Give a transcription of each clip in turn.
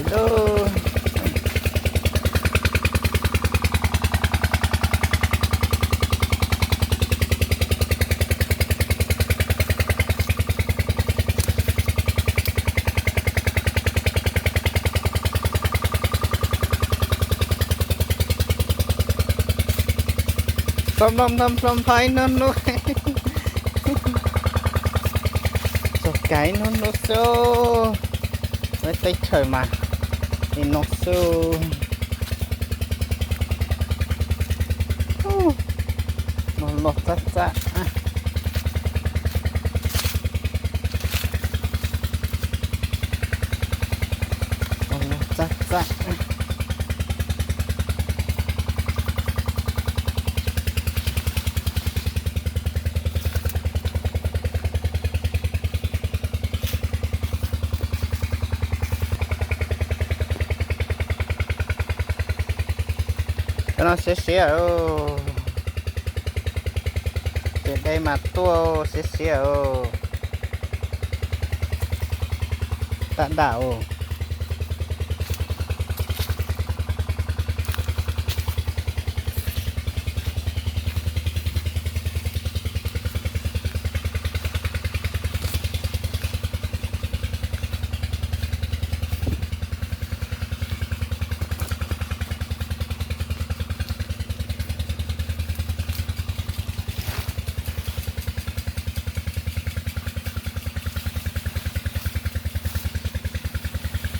Lauj. Txog nplooj nplooj nplooj nplooj ib hnub hnub, txog kais ib hnub hnub xwb. Lawv teb chaws mas li no xwb. Loj loj txaj txaj. Loj loj txaj txaj. Cov no siav siav os. Tes dej mas tuaj siav siav os. Tab dam os.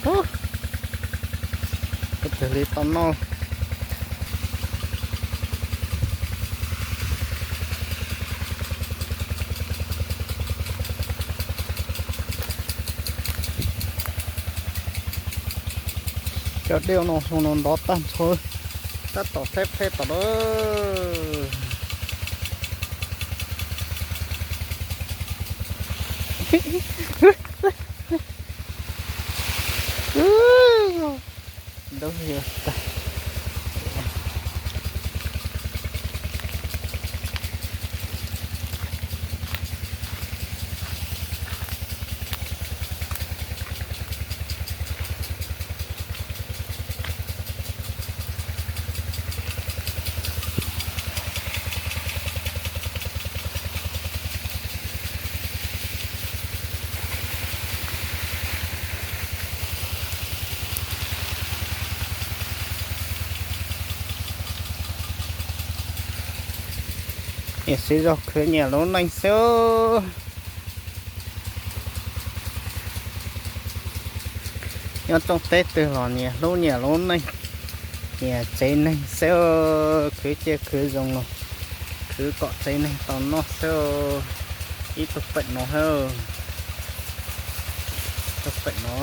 Ub, twb li tau noj. Cov dej no zoo no ntov tag nrho, tab tom pleb pleb tom lawm. Ntub yog tag. Nyias siv zog khwv nyias lub neej xwb. Nyob rooj teb twg los nyias hlub nyias lub neej, nyias tsev neeg xwb. Khwv ciaj khwv zoo los khwv kom tsev neeg tau noj xwb. Ib tug pem no, tug pem no,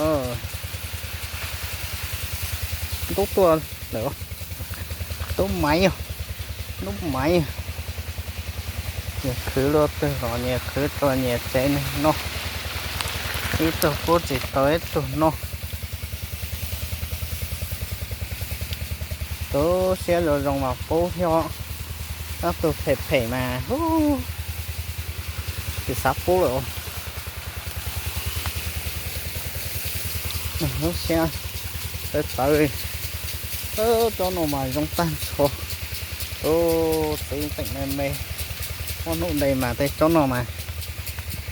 ntub tuaj lawm. Tub maiv yog, ntub maiv. Nyias khwv luaj twg los nyias khwv tau nyias tsev neeg noj. Ib tug pub tsis tau ib tug noj. Tu siab zoo zoo mas pub thiab, ob tug phem phem mas tsis xav pub lawm. Lub siab tawv tawv li. Tsob no mas zoo tag nrho. Txiv teem me me, muaj hnub nte mas tej tsob no mas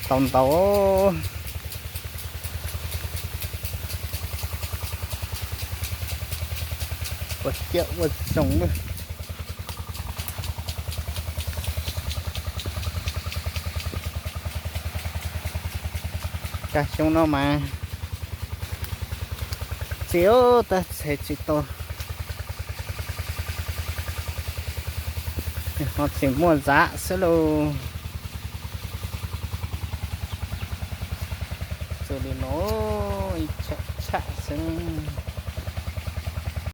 tau ntau. Ua ciaj ua tsoos na. Kaj xyoo no mas txiv tab txhais tsis tau, ho tsis muaj zam xwb lauj. Txus li no, ib tsham tsham xwb.